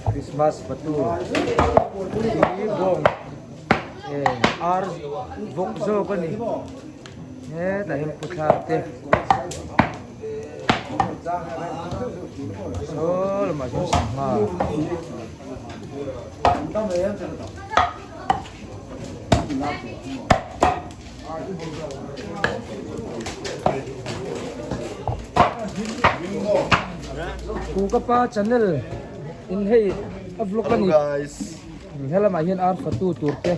Christmas fatu hi bawng eh ar vawk zawk a ni hetah hian pu thla te saw lamah sawn sangha. Kukapa channel in hei a vlog a ni helamah hian ar fatu tur te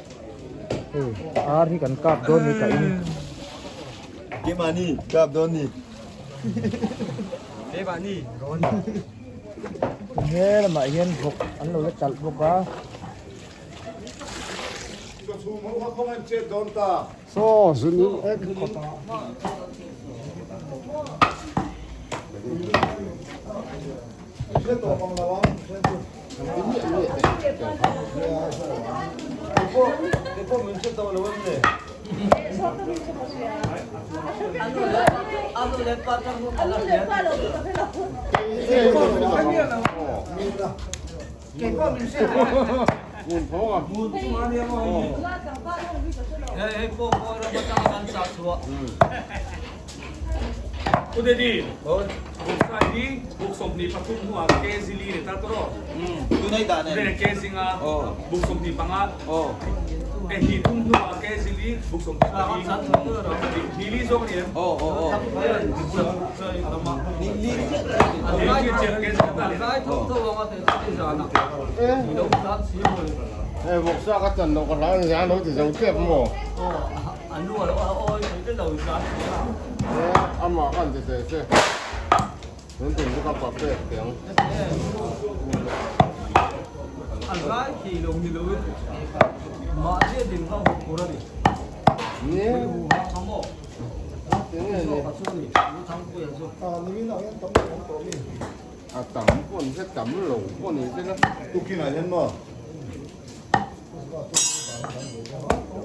hei ar hi kan kap dawn ni ka in Keimahni kap dawn ni. He lamah hian vawk an lo la talh bawk a.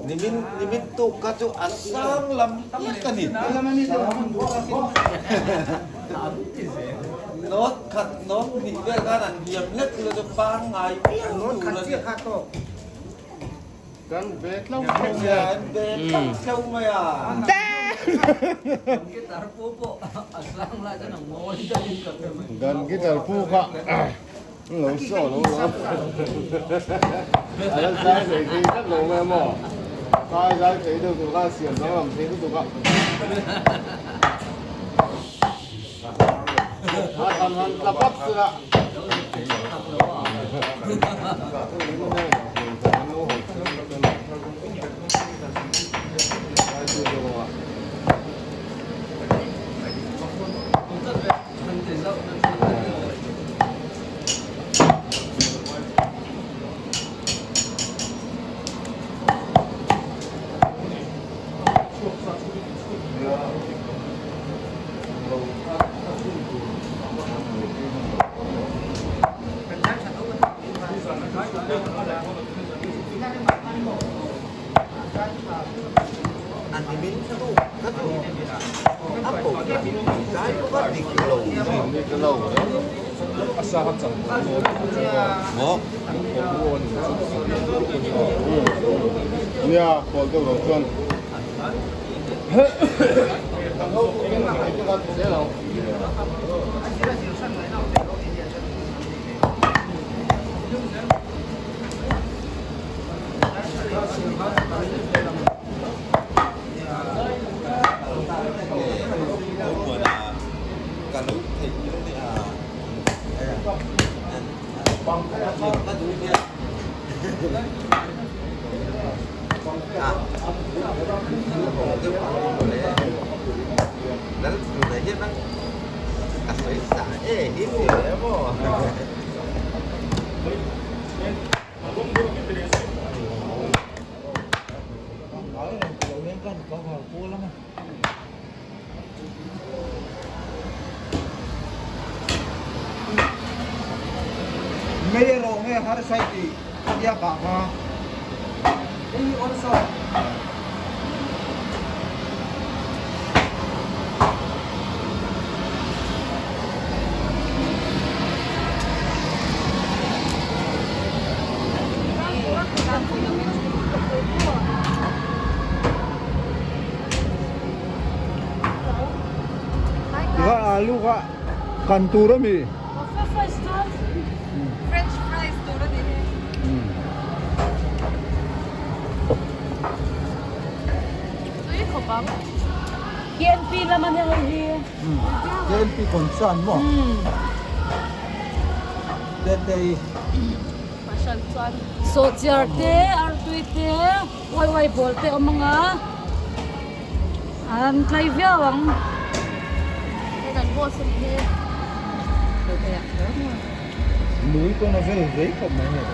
Nimin tuk kha chu a sang lam tak a ni. Note khat note hnih vel khan an hliam hlek chu chu pangngai viau tur a ni. Kan ve tlauh tlauh mai a. An ve tlauh tlauh mai a. Dan guitar pu kha lo saw lo lo. A la zai thei thei tlat lo mai a maw. Zai zai thei deuh tur khan siam danglam thei lutuk a. A tham han tla pap sila. Nia, kawl deuh lo chuan. Mei erawh nge harsa i tih a biak ah kha. Hei hi awlsam. Tikha alu kha kan tur a mi. French fries tur a ni hi. Tui khawp ang. KNP lam a nia hei hi. KNP concern maw? Tete hi. Pasal chuan sawhchiar te, artui te, uai uai bawl te awm ang a, an tlai viau ang. boss a ni hi. Nui pawn a vel vei khawp mai hei.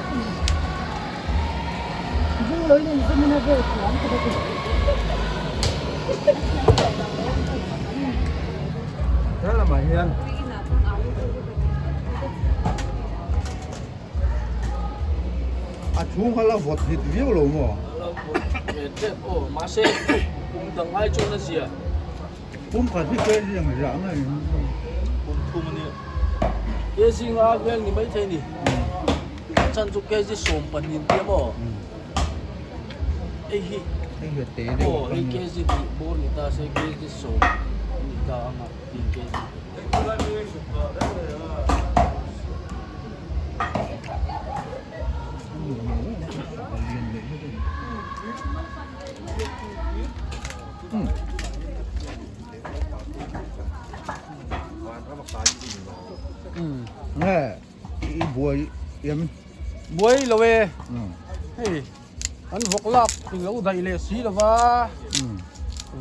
He lamah hian a chhung kha la vawt hit viau lo maw? La vawt ve tep aw mahse kum dang ai chuan a zia. Pum khat hi kg ang zah nge in Pum thum a nia. Kg nga vel ni maithei ni. A chan chu kg 12 tia maw? Hei hi Hei hi a te deuh aw hei kg hnih bawr ni ta se kg 10 ni ta anga tin kg. Nge i buai em? Buai lo e. Hei an vawk lak i lo daih leh si lo va.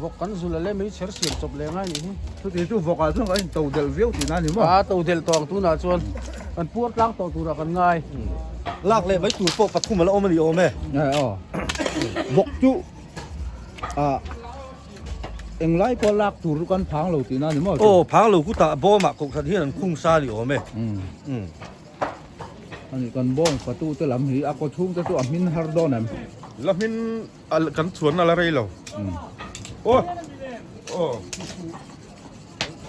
Vawk kan zul a le mai chher siam chawp leh ngai nih hi. Chuti chu vawk ah chuan kan in to delh viau tih na ni maw? A to delh tawh ang tunah chuan kan puar tlang tawh turah kan ngai. Lak leh mai tur pawh pathum a la awm a ni awm e. Aw vawk chu ah englai pawh lak tur chu kan phang lo tih na ni maw? Aw phang lo kutah bawmah kohhran hian an khung sa a ni awm e. Ani kan bawng fatu te lam hi a kaw chhung te chu a hmin har dawn em? La hmin kan chhuan a la rei lo. Aw aw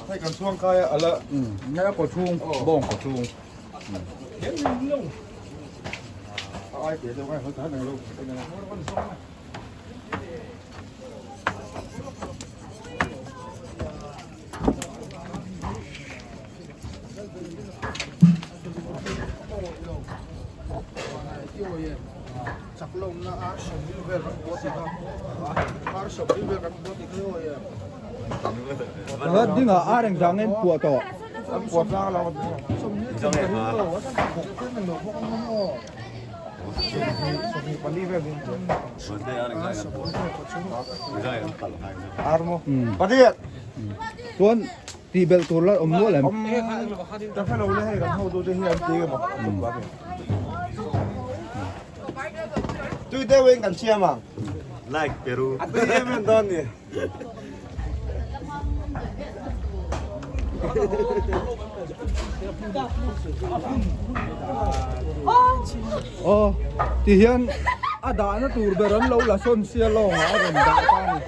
hei kan chhuang kai a la. Nge a kaw chhung bawng kaw chhung. A ai te deuh ngai hawt han ang lo. Ding ah ar engzah nge an puah tawh? Chuan tih belh tur la awm nual em? Like Peru. Aw ti hian a dahna tur ber an lo la sawn sia lawng ah a rawn dah ta a ni.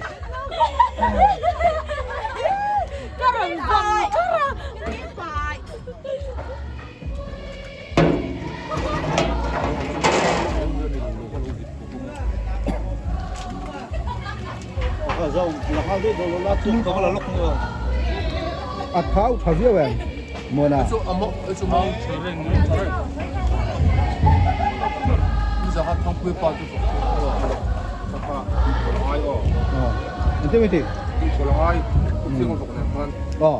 A thau tha viau em Mona. Aw.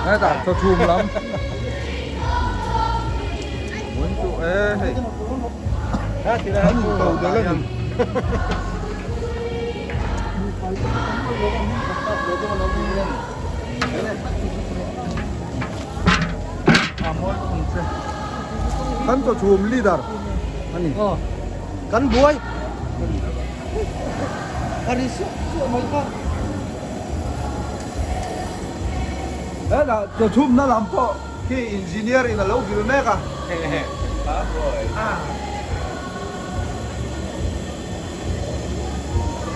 Hetah chaw chhum lam mun chu e hei an to del a ni. Kan chaw chhum leader a ni. Kan buai. A ri suah suah mai kha. Hetah chaw chhumna lam pawh khi engineer in a lo vil mek a.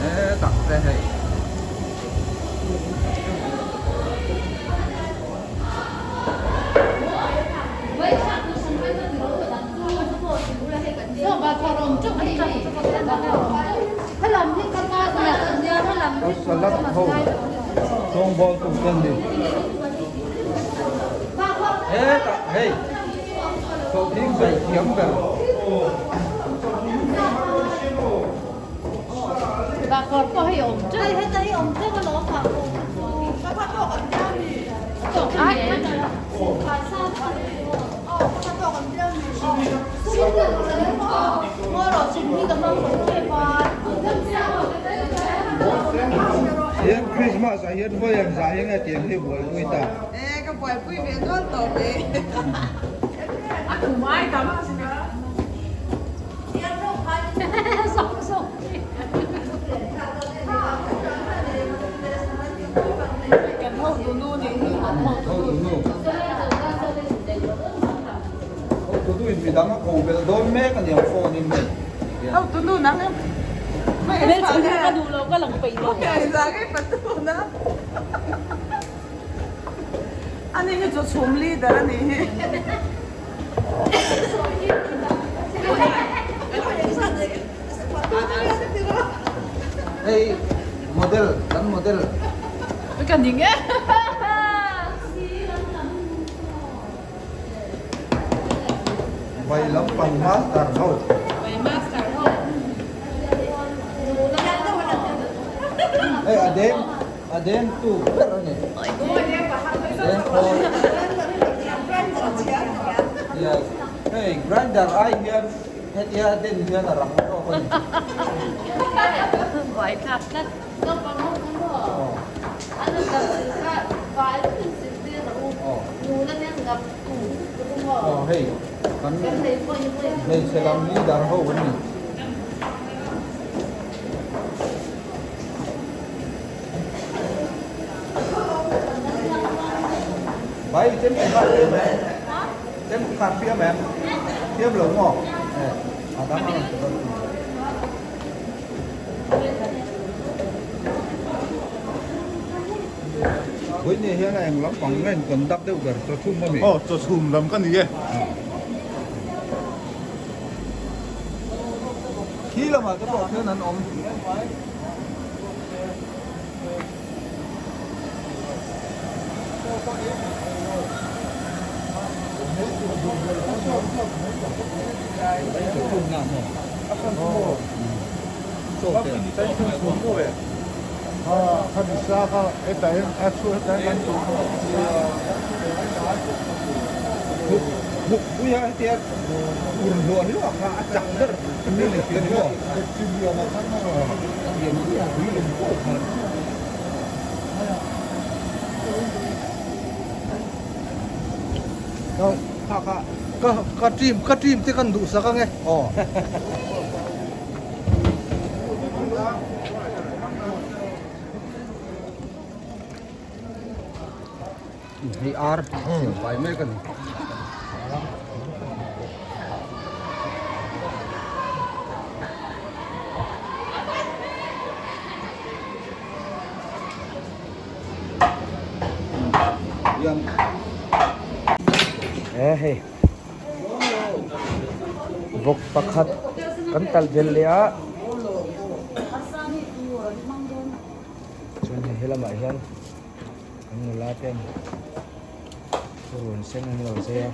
Hetah te hei. Salad ho sawngbawl tum te an ni. Hetah hei sawhthing zai thiam ber. Hian Christmas ah hian vawi ang zah hi nge tiang hi buaipui ta. E ka buaipui ve nual tawh mai. A kum ai tam. Kan hotu nu nih hi. Hotu nu. Hotu nu in midang a ko belh dawn mek a niang phone in hei. Hotu nu nang em. Ka duh lo ka lang peih lo. Ani hi chu chhum leader a nih hi. Hei model kan model. Ka ning e. Vai lampang master ho. Vai master ho. Hei a deng a deng tu ber a ni. Deng khawl. Yes. Hei grinder ai hian hetia den hian a rang zawk a ni. Vai thlak tlat. Aw hei kan hmeichhe lam leader ho an ni. Bai chem khat fiam em? Chem khat fiam em? Fiam lo maw? A dang a rawn ti dawn. Vawiin hian a eng lampang nge in conduct deuh ber chaw chhum ami? Aw chaw chhum lam ka ni e. Khi lamah te pawh khian an awm. Bukpuia hetia ur hluah hluah kha a chak ber ni maw? Ka team ka team te kan duhsak ange aw. Hei ar siam fai mek a ni. He hei vawk pakhat kan talh belh leh a chuan hei helamah hian an nula ten run sen an lo zai a.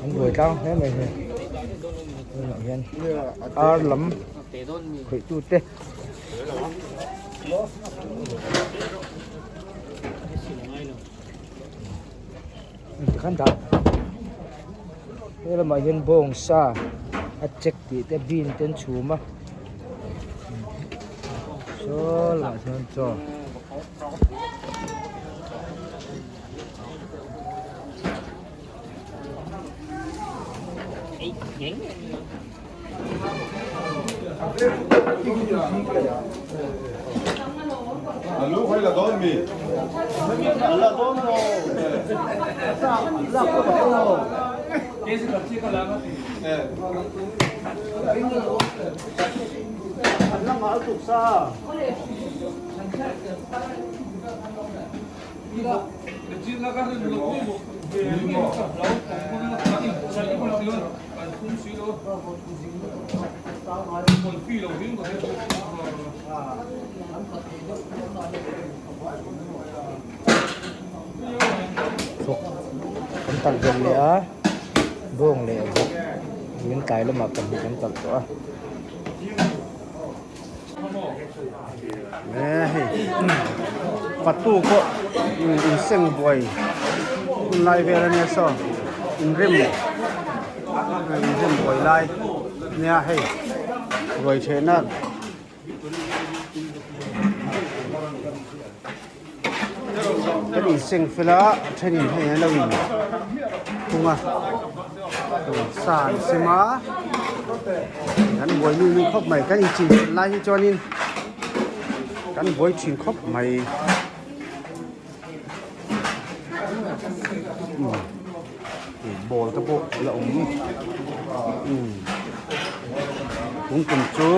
An buai tlang hle mai hei tunah hian ar lam khawih tu te tikhan dah he lamah hian bawng sa a check tih te bean te an chhum a saw lamah chuan chaw. Vawk kan talh vel leh a bawng leh vawk min tlai lamah pahnih kan talh tawh a. E hei patu pawh inseng buai hun lai vel ania saw inrem inrem buai lai ania hei ruai thehna Kan inseng fel a a thenin hei an lo in phung a sa an sem a kan buai nu nu khawp mai kan inchin fel lai hi chuanin kan buai thin khawp mai ball te pawh a la awm umm tun tum chu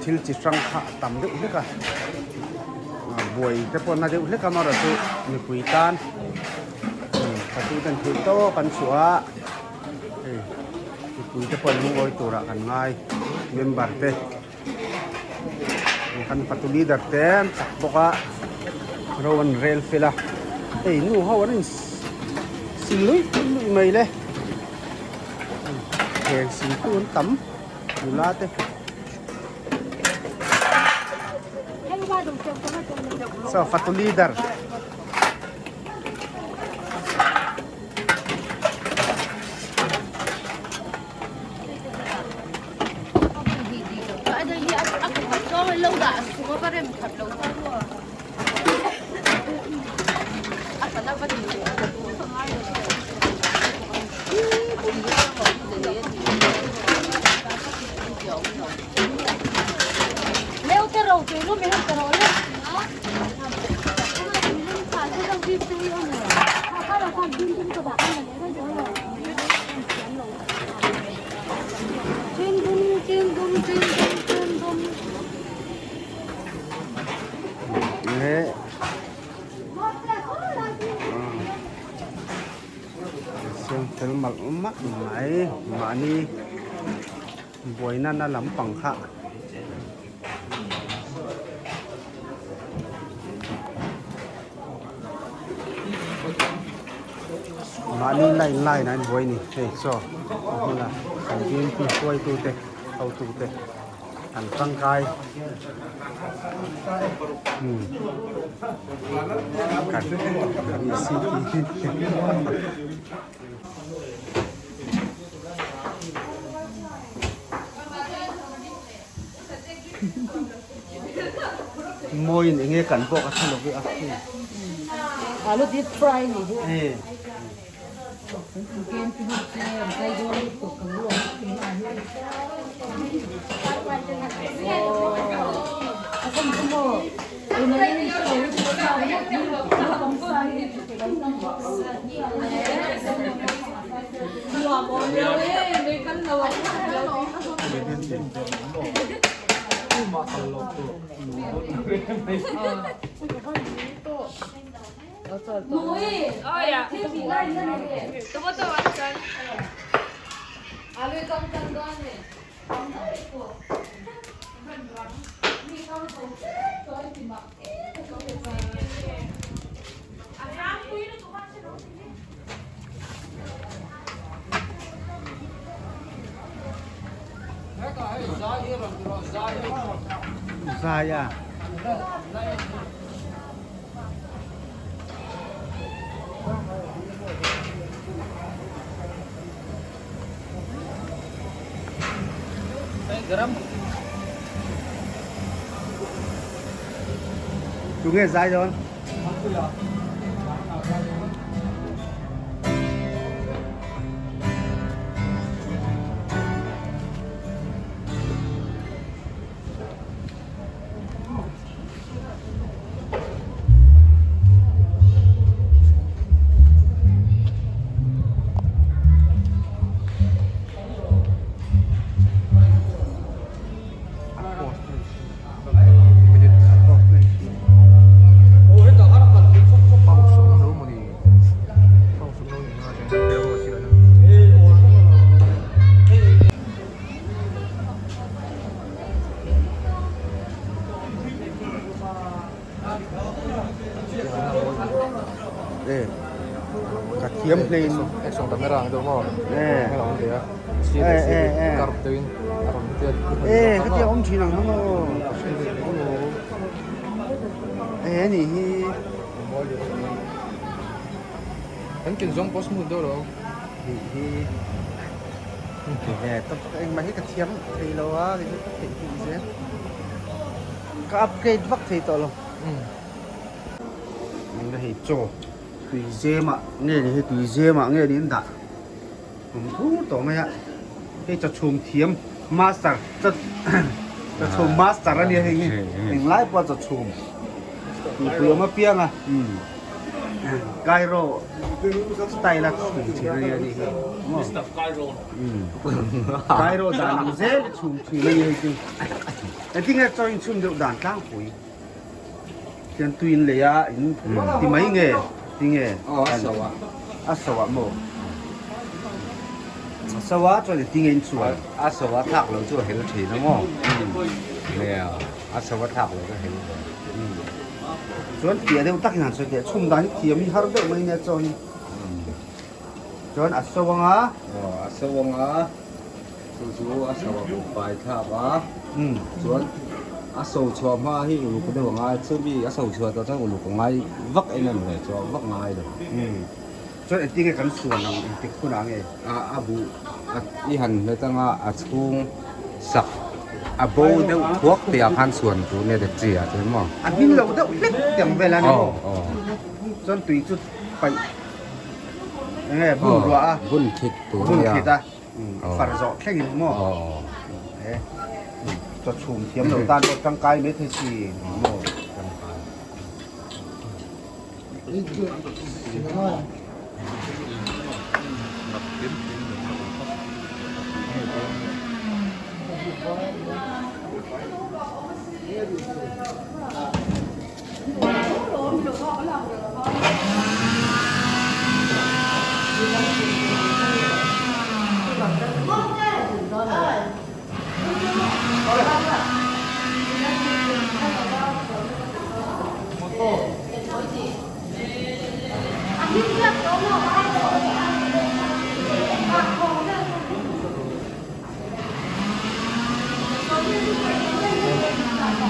thil chi hrang kha a tam deuh hlek a buai te pawh na deuh hlek a amaherawh chu mipui tan patu ten theih tawk an chhuah a hei mipui te pawh an lungawi turah kan ngai member te kan patu leader te an chak bawk a ro an rel fel a hei nu ho an in sil luih luih mai le heng sil tu an tam nula te. So fatu leader. Siam fel malh malh mai mahni buaina na lampang kha. Mahni line line ah an buai ni hei chaw a hmuna kan BMP hruaitu te hotu te an tangkai umm kan VCP Mawiin enge kan pawh ka hre lo ve a. Alu deep fry ni hi. Eh. Zai a. Tunge zai dawn? Ka thiam hlein e ka tia awm thin ang hang aw. Hei a nih hi. Kan kin zawng pawh smooth deuh lo. Nih hi. Ve tawp engmah hi ka thiam thei lo a kei chu ka theih hnih zel. Ka upgrade vak thei tawh lo. Eng hei chaw tui zem ah nge ni hei tui zem ah nge ni an dah tum thur tawh mai a hei chaw chhum thiam master chaw chaw chhum master a nia hei hi englai pawh a chaw chhum tupui awm apiang a Cairo style a chhum thin a nia hei hi Cairo dan ang zel a chhum thin a nia hei chu engtin nge chaw inchhum deuh dan tlangpui. Hian tui in lei a in ti mai nge ti nge a so a a so a maw a so a chuan ti nge in chuan a so a thlak lo chu a hel thin a maw nia a so a thlak lo chu a hel ve chuan fiah deuh tak in han sawi teh chhum dan hi thiam hi har deuh mai nia chaw hi chuan a so anga a so anga Chu chu a so a hmuh fai thlak a, chuan a so chhuah hma hi uluk deuh a ngai, chumi a so chhuah tawh chuan uluk a ngai vak em em ve chuan vak ngai lo. Chuan engtin nge kan suan ang engtik hunah nge? A buh i han hmet anga a chhung sak a bo deuh thuak tih ah khan suan tur nia dek chi ah chuan maw? A hmin lo deuh hlek tih ang vel a ni maw? Chuan tui chu paih enge bun ruah a? Bun thit tur nia. Bun thit a. Far zawh thleng in maw he chaw chhum thiam lo tan pawh tangkai mai thei si maw.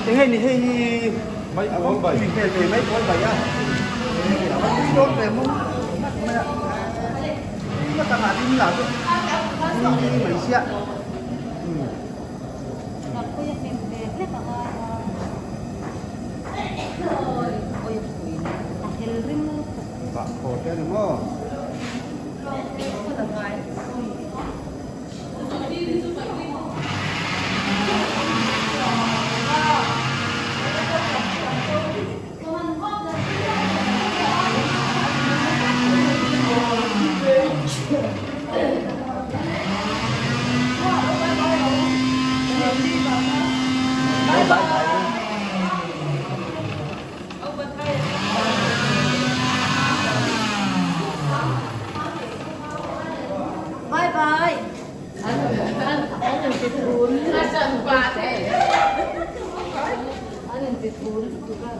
Enge ni hei hi Mai pawl bai. Tui hmel ve mai pawl bai a. A va tui dawn ve mawng ngat mai a. Tui ngawt ang a rim lah chu tui mai sia. Bah khaw te a ni maw. Bye bye. An an ti thun. An an ti thun lutuk a.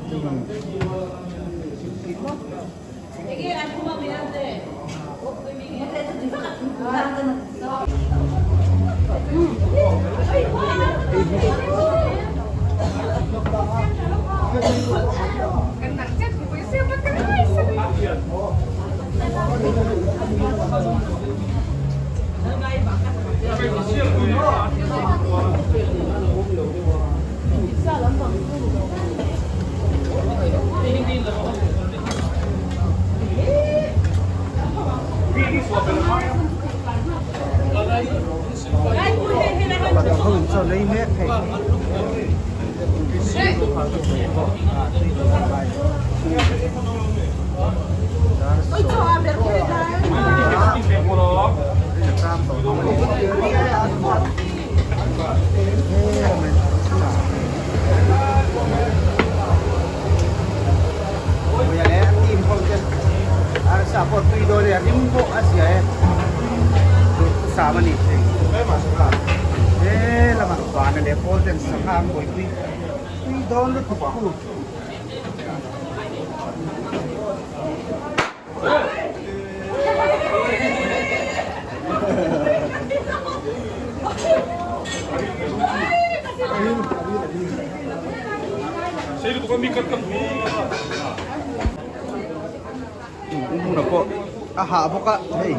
Edmund-a pawh a hah bawk a hei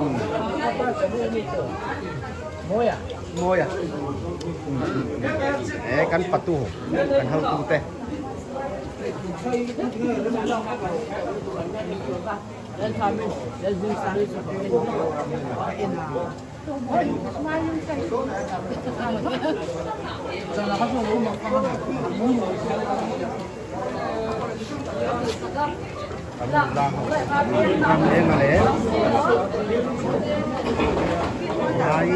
umm Mawia e kan patu kan hotu te. Ram leng a leh Lai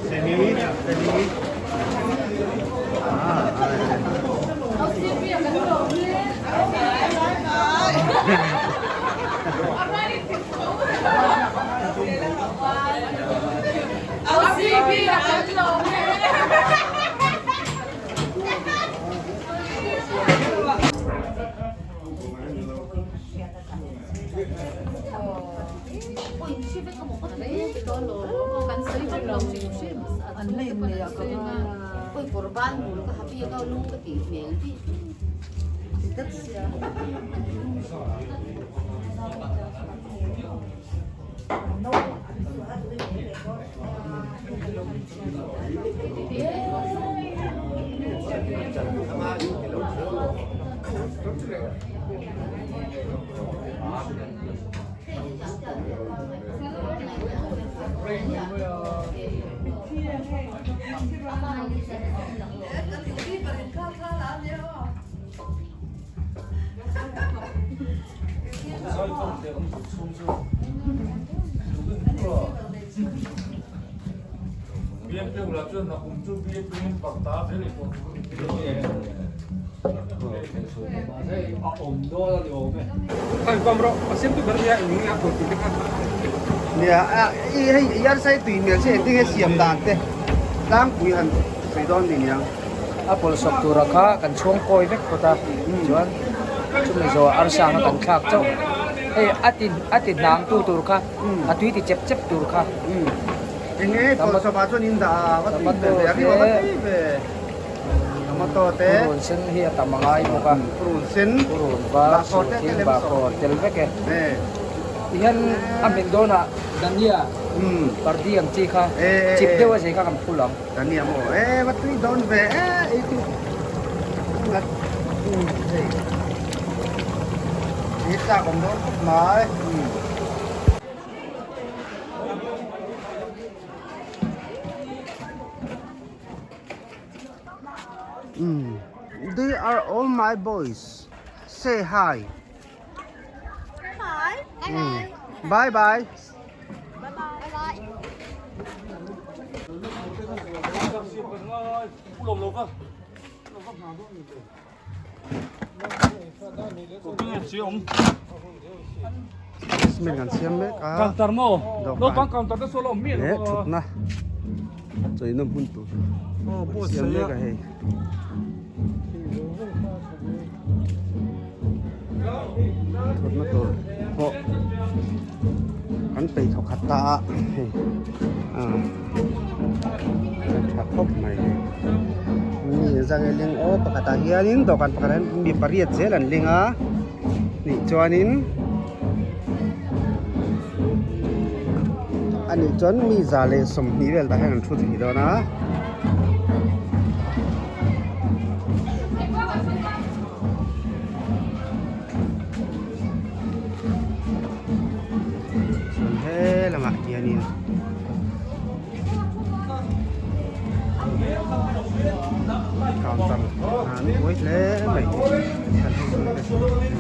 Feli Feli Nia a i hei i arsai tui hmel che engtin nge siam dan te tlangpui han sawi dawn ni niang. A pawlhsawp tura kha kan chhuang kawi vek phawt a chuan chumi zawhah arsa kha kan thlak chauh hei a ti a ti hnang tu tur kha a tui ti chep chep tur kha. Eng nge pawlhsawp ah chuan in dah a va tui hmel ve a rim a va tui ve tomato te. Purun sen hi a tam a ngai bawk a. Purun sen. Purun var suhthing bahkhawr tel vek e. Tihian a hmin dawnah dhania pardi ang chi kha chip deuh a zei kha kan phul ang. Dhania maw e va tui dawn ve e ei chu ngat hei ei chak awm dawn khawp mai. They are all my boys. Say hi. Hi. Hi. Bye bye. Bye bye. Cement kan siam mek a dawhkan leh thutna chawina hmun tur an siam mek a hei. Thutna tur pawh kan peih thawk khat ta a hei a tha khawp mai hei mi zang e ling aw pakhatah hianin dawhkan pakhatah hian mi pariat zel an ling a nih chuanin anih chuan mi za leh sawmhnih vel tah hian an thu thei dawn a. Chuan he lamah hianin counter an buai hle mai kan hmu thei te.